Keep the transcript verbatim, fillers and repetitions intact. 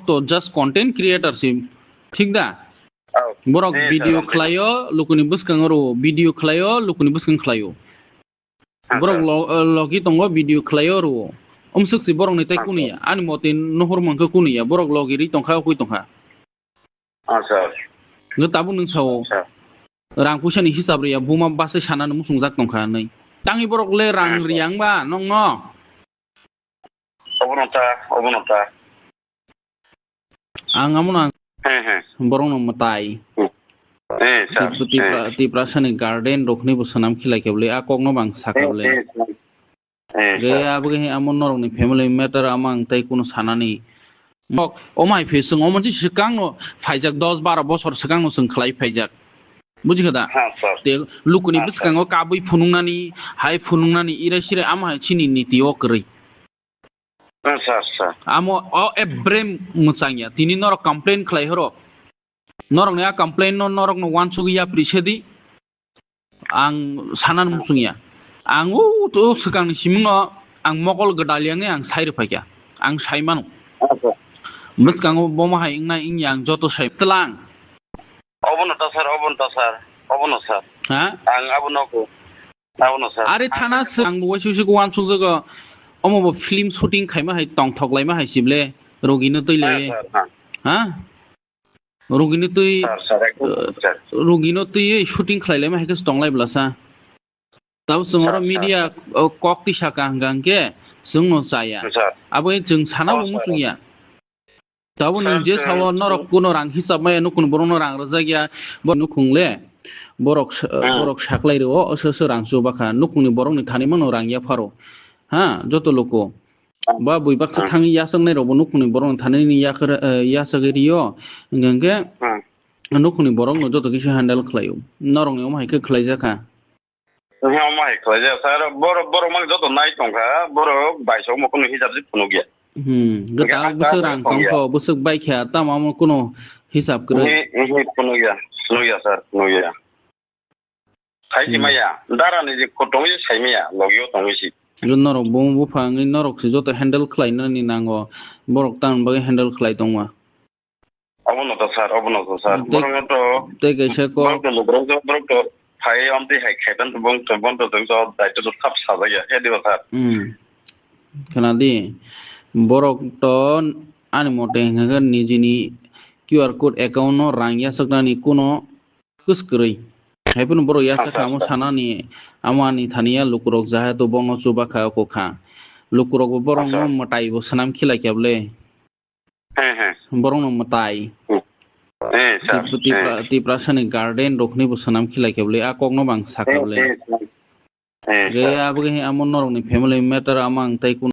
to just content creator si, thik da? Oh. Borok eh, video sir, khlaio, lukuni bwskango rwo, video khlaio, lukuni bwskang khlaio. Ah, borok sir. Lo-, eh, logi tongo, video khlaio rwo. Umswk si borokni tei ah, kunu sir. Ya. Ani mote nohor mankha kunu ya. Borok logi ri tongkha, okui tongkha. Ah, sir. Nw tabuk nwng sao. Sir. Rang puisa ni hisab riya, buma bwsai sana nw musungjak tongkha nwi. Tangwi borok le rang ah, sir. Riya wngba nokno. Obono ta, obono ta. Ang amo nang. He, he. Borok no mwtai. Hmm. He, sir. Tip-, Tipra, he. Tiprasa ni garden rok ni bo swnam khilai khe bwle, a kok no bang saka he, bwle. He, sir. He, ge sir. Abo khe amo norok ni family matter, amo ang tai kuno sanani. Nok, o mai phi swng, omo si swkang no phaijak, dos baro bosor swkang no swng khlai phaijak. Buji kha da? Ha, sir. Te lukuni ha, sir. Bwskango kabui phunuknani, hai phunuknani, irai sirai amo hai chini niti o kwrwi. Acha, acha. Amo o ebrem mwchangya. Tini norok complain khlai horo. Norokni a complain no norokno uansugwi yapri sedi. Ang sanan muchungya. Ang o to swkangni simingno ang mokol gwdal yangwi ang sai rwphaikha. Ang sai mano. Acha. Bwskango bomo hai wngnai wngya ang joto sai tlang. Obono ta sir, obono ta sir, obono sir. Ha? Ang abono ko. Abono sir. Are thana ang swk-, ang bo waisa waisa ko uansukjago. Omo bo film shooting khaima hai tongthok laima hai sible. Rogino twi ha, lele. Sir, ha. Ha? Rogino twi, sir, sir, ekdom eh, sir. Rogino twi shooting khlai laima hai khe tong lai blasa. Tabo chwng oro sir, sir, media, sir. O, kok twi saka hwnkha hwnkhe chwngno chaya. Sir. Abo chwng sana oh, bo sir. Muchungya. Tabuk nwng je sao norok kuno rang hisab maya nukhung borokno rang rwjak ya, bo nukhung le borok sa-, borok saklai rwo, oso oso rang chuba kha, nukhungni borokni thani mano rang yapharo. Ha, joto luku. Ba bui baksa thangwi yasaknai rokbo nukhungni borokni thanini yakhar-, eh, yasagwi rio, hwnkhe nukhungni borokno joto kisa handle khlaio. Norokni omo hai khe khlaijak kha. Omo hai khlaijak, sir. Borok, borok mang joto nai tongkha, borok baisok mo kunu hisab se phunukya. Hmm, hwnkhe gata ang bwswk rang tongkha, bwswk baikha, tamo amo kunu hisab kwrwi. Ehe, ehe, phunukya, phunukya, sir, phunukya. Khai si maya, dara ni je khotong se sai maya, logio tongwi si. Norok bumung buphang wngwi norok se joto handle khlainani nango, borok tamni bagwi handle khlai tongma. Obono to sir, obono to sir. Tei, borok to, tei kaisa kok. Borok to, borok to, borok to phai amtwi hai khaiban to borok to, borok to, to daito to thap sajak ya, he diba sir? Hmm. Khna di, borok to ani mote hwnkha khe nijini Q R code account no rang yasaknani kuno kwswk kwrwi. Hai phano borok yasak kha amo sanani, amo ani thani ya lukurok jaha to bono chuba kha, oko kha. Lukurok bo borok no mwtai bo swnam khilai khe bwle. He, he. Borok no mwtai. Hmm. He, sir. Tip-, Tipra-, he. Tiprasa ni garden rok ni bo swnam khilai khe bwle, a kok no bang saka bwle. He, he, sir. He, ge sir. Abo khe amo norok ni family matter, amo ang tai kun